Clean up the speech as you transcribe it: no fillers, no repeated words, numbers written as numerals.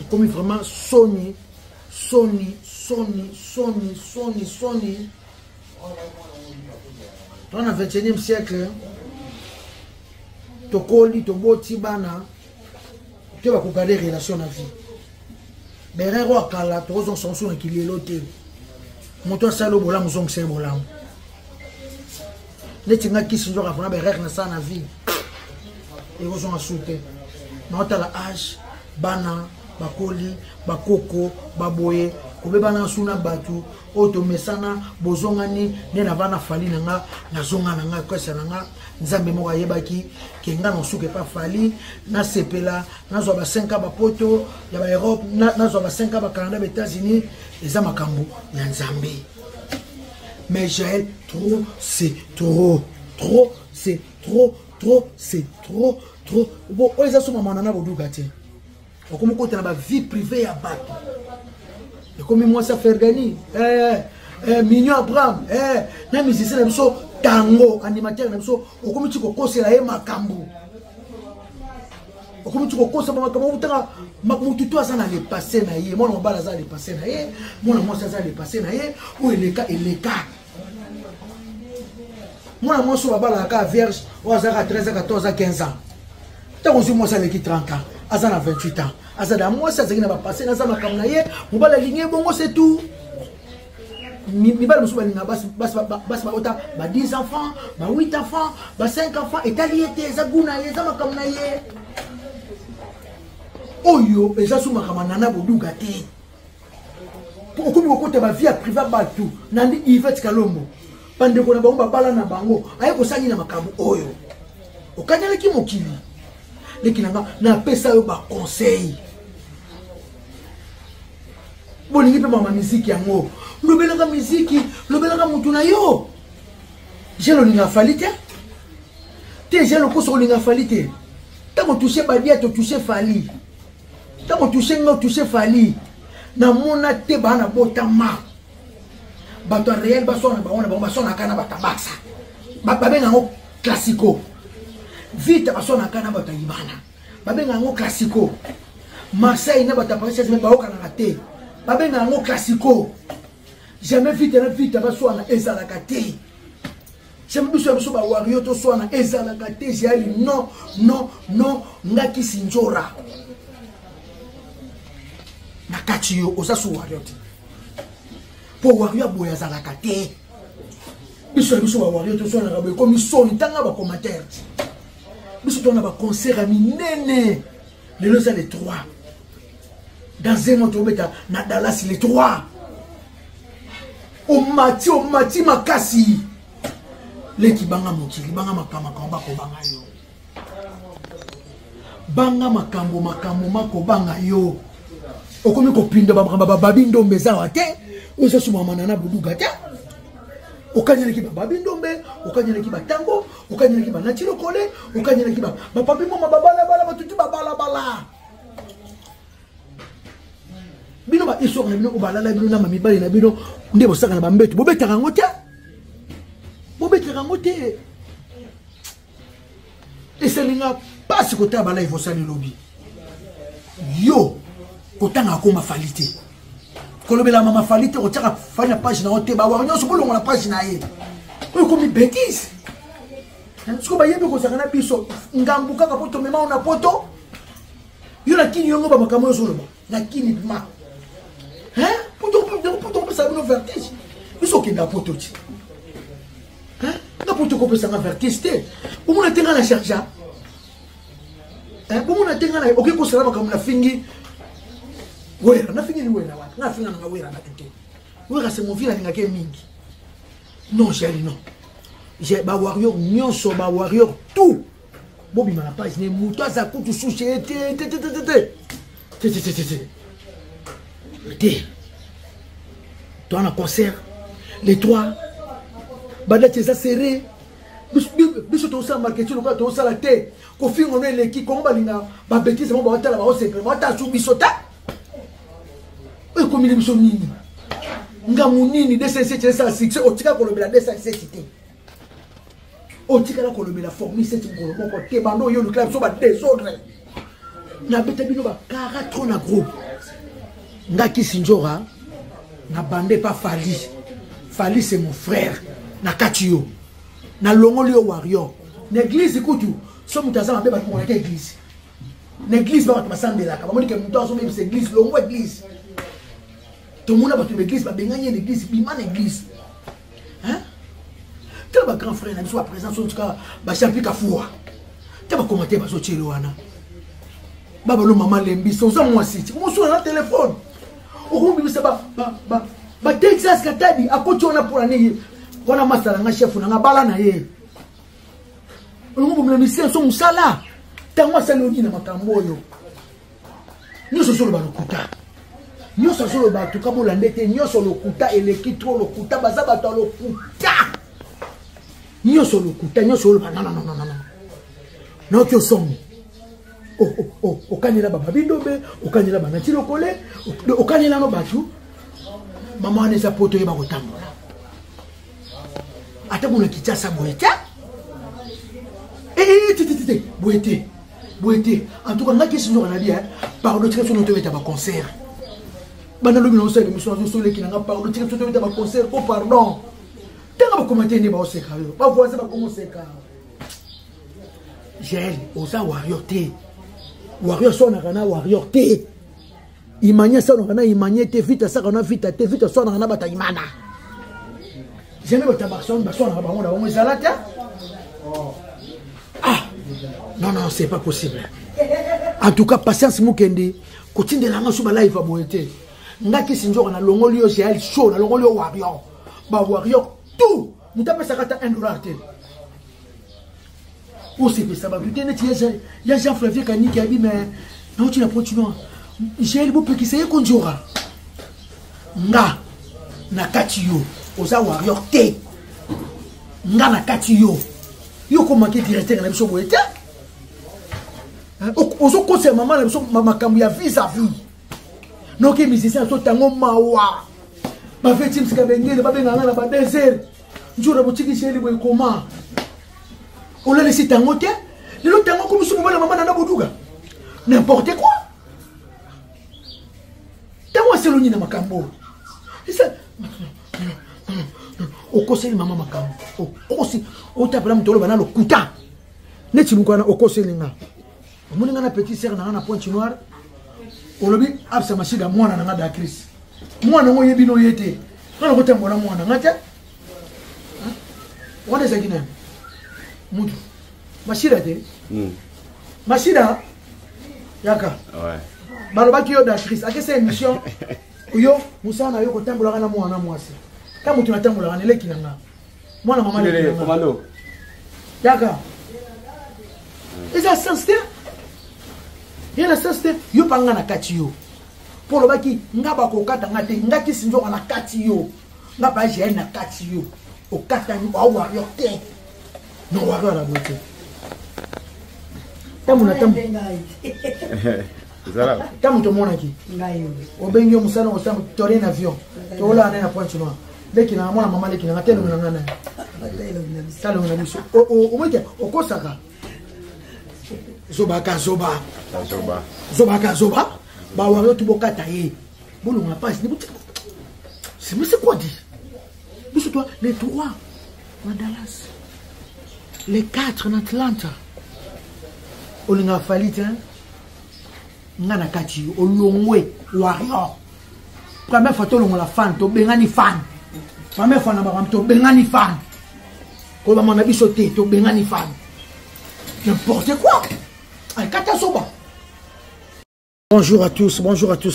Ekomi vraiment soni, soni, soni, soni, soni, soni. Toza na 21e siècle, tokoli, toboti bana te bakokade relation na vie. Berere oyo akala tokozongisa mosusu na kilelo te. Moto asali bolamu, zongisa ye bolamu. Neti nga kisi nzoka vraiment berere nasala na vie ekozonga su te. Naotala age, bana bakoli, bakoko baboye kobebana su na bato oyo tomesana, bozongani nde nava na fali na nga, nazonga na nga kwesa na nga. Nzambe moko ayebaki ke nga na osuka epa fali, nasepela, nazwa ba 5 ans bapoto ya ba Europe, nazwa ba 5 ans ba Canada, ba États-Unis. Eza makambo ya Nzambe. Mais Jael, trop c'est trop, trop c'est trop, trop c'est trop, trop. Bon, oyo eza so mama na boduka te. Okomi kota na ba vie privée ya bato. Ekomi mwasi ya Fergani, Mignon Abraham, na musicien na biso tango, animateur na biso, okomi ti kokosela ye makambo. Okomi ti kokosa ba makambo, okutaka motu to aza na le passé na ye, mwana mobali aza na le passé na ye, mwana mwasi aza na le passé na ye, oyo eleka eleka. Mwana mwasi oyo babalaka kaka vierge, oyo azalaka 13 ans, 14 ans, 15 ans. Ntango ozwi mwasi aleki 30 ans, aza na 28 ans, aza na mwasi azalaki na ba passé, aza makambo na ye, mobali alingi ye bongo, c'est tout. Mibali mosusu balinga basi baota ba 10 enfants, ba 8 enfants, ba 5 enfants, etali ye te, eza goût na ye, eza makambo na ye. Oyo eza so makambo ya Nana Boduga te. Po okomi kokota ba vie ya privé ya bato, nandi Yvette Kalombo, bandeko na bango babala na bango, aye kosali na makambo oyo. Okanyelaki mokili. Leki na nga, napesa yo ba conseil. Bolingi mpe mama miziki yango, lobelaka miziki, lobelaka mutu na yo. Jelo olinga Fally te? Te, Jelo koso olinga Fally te. Ntango touche Badia, to touche Fally. Ntango touche nga, touche Fally. Namona te bana botama. Bato ya réel baswana bango na bango, baswanaka na bato ya Barça. Babenga yango classico. Vita baswanaka na bato ya Ibana. Babenga yango classico. Marseille na bato ya Paris Saint-Germain bayokanaka te. Babenga yango classico. Jamais Vita na Vita baswana ezalaka te. Jamais biso ya biso ba Wario toswana ezalaka te. Jael, non, non, non, nga kisi nzora. Na kati yo oza su Wario te. Po Wario aboya azalaka te. Biso ya biso ba Wario toswanaka boye ekomi soni, tanga ba commentaire. Biso tona ba concert ya minene. Lelo eza le 3. Dans un mois tobeta na Dallas le 3. Omati, omati makasi. Leki banga mokili, banga makambo, makambo bakobanga yo. Banga makambo, makambo makobanga yo. Okomi kopinda ba makambo ba babi ndombe eza wa te. Ozo suma manana buduga te. Okanyelaki ba babi ndombe, okanyelaki ba tango, okanyelaki ba nati lokole, okanyelaki ba ba papi moma ba bala bala, ba tutu ba bala bala. Bino ba histoire na bino obalala bino na mibali na bino nde bosaka na bambeto, bobetaka yango te. Bobetaka yango te. Esalinga pasi kotala ba live osali lobi. Yo kotanga akoma Fally te. Kolobela mama Fally te, kotiaka Fally na page na yo te, ba war nyonso bolongola page na ye. Oyo ekomi bêtise. Sikoyo bayebi kozalaka na biso ngambu kaka po tomema yo na poto. Yo na kini yongo ba makambo oyo ozoloba na kini ma. Hein? Poto poto kopesa bino vertige. Biso okenda poto ti. Hein? Nga poto kopesa nga vertige te. Bomona te nga na chargea. Hein? Bomona te nga na oke kosala makambo na fingi. Wera, na fingi ni wera wapi? Nga finga na nga wera na te. Wera c'est mon vie nalingaka ye mingi. Non, j'ai non. J'ai ba warrior nyonso, ba warrior tout. Bobima na page ne moto aza kutu sushi te te te te te te te te te te te. Toi na concert les trois badati eza serré. Biso tosala marketing lokola tosala te. Kofinga no eleki kongo balinga ba bêtise mo baotala baosepela baotala su biso te. Oyo ekomeli biso nini? Ngambo nini 207 esala succès otika kolobela 207 te. Otikala kolobela formule 7 mokolo moko te, bando oyo olukela biso ba désordre. Nabeta bino bakara trop na groupe. Nga Kisinjora na bande pa Fally. Fally c'est mon frère. Na kati yo. Na longoli yo warrior. Na église kutu so moto aza mabe bato monaka église. Na église ba bato basambelaka bamoni ke moto azomebisa église longwa église. Tomona bato na église babengani ye na église bima na église. Hein? Tala ba grand frère na biso ba présence en tout cas ba champi kafua. Tala ba commentaire bazo tielo wana. Baba lo mama lembisa oza mwasi ti mosuna na telefone okomobimisa ba ba ba ba Texas Katadi akoti wana mpo na nini wana masa na nga chef na nga bala na ye olongo bomela misien so mosala ntango asali oni na makambo oyo nyonso ozoloba lokuta nyonso azoloba tuka bolanda ete nyonso lokuta eleki tro lokuta baza bato ya lokuta nyonso lokuta nyonso oloba nanananana naoki osongo okanela bababindobe okanela banati lokole okanela no bato mama wana eza poto oyeba kotambola ata kuna kinshasa boye te tititite eh, eh, boye te boye te en tout cas nga kisi nzoka na bi pardon tika biso tobeta baconcert bana lobi naosala émission nazosoleki na nga pardon tika biso tobeta baconcert o oh, pardon ntango bakoma te nde baoseka yo bavoisin bakomoseka Jael oza warrior te warrior aswanaka na warrior te imani aswanaka na imanie te vita asaka na vita te vita aswanaka na bato ya imana jamais bato ya barcelone baswanaka bango na bango ezala te ah non non c'est pas possible en tout cas patience mokende kotindela nga so balive ya boye te nga kisi nzoka nalongoli yo jael show nalongoli yo warrior bawarrior tout moto apesaka ata 1 dollar te osepesa bato te neti ya jean flavier kaniki abi me nauti na pointe noire jael bopekisa ye konjora nga na kati yo oza warrior te nga na kati yo yo okomaki directeur na biso boye te ozokosela mama na biso makambo ya vis à vis noki musicien azotango mawa bafeti msika bengele babenganga na ba desert nzora botiki seli boye koma olalisi tango te lelo tango akomisi mobali mama nana boduga n'importe quoi ntango aselongi na makambo oyo okoseli mama makambo okosi otapela moto oloba na lokuta neti moko wana okoseli nga omoni nga na petit sere na nga na pointe noire olobi absa masida mwana na nga dacris mwana yango oyebi no ye te nga nakotambola mwana nga te wana ezalaki nani mutu masida te hmm. masida yaka balobaki yo dacris akesa émission yo mosala na yo kotambolaka na mwana mwasi ta moto natambolaka na eleki na nga mwana mama yaka eza sens te ye na sens te yo mpa nga na kati yo mpo olobaki nga bakokata nga te nga kisi nzoka na kati yo nga pa jael na kati yo okatani oawario te non wario ala boye te ntango na ntango ntango tomonaki obengi yo mosala otango tole na avion tolaa naye na pointe noire leki nanga mwana mama leki nanga te elongi na ngai naye talongi na biso omoi te okosaka zobaka zoba zobaka zoba bawario tu bokata ye bolongola pasi c'est quoi dit biso toi les trois na Dallas les quatre na Atlanta olingaka fali te nga na kati yo olongwe warrior première fois tolongola fan tobengani fan première fois na makambo tobengani fan kolobama na biso te tobengani fan n'importe quoi akata zoba bonjour à tous bonjour à tous.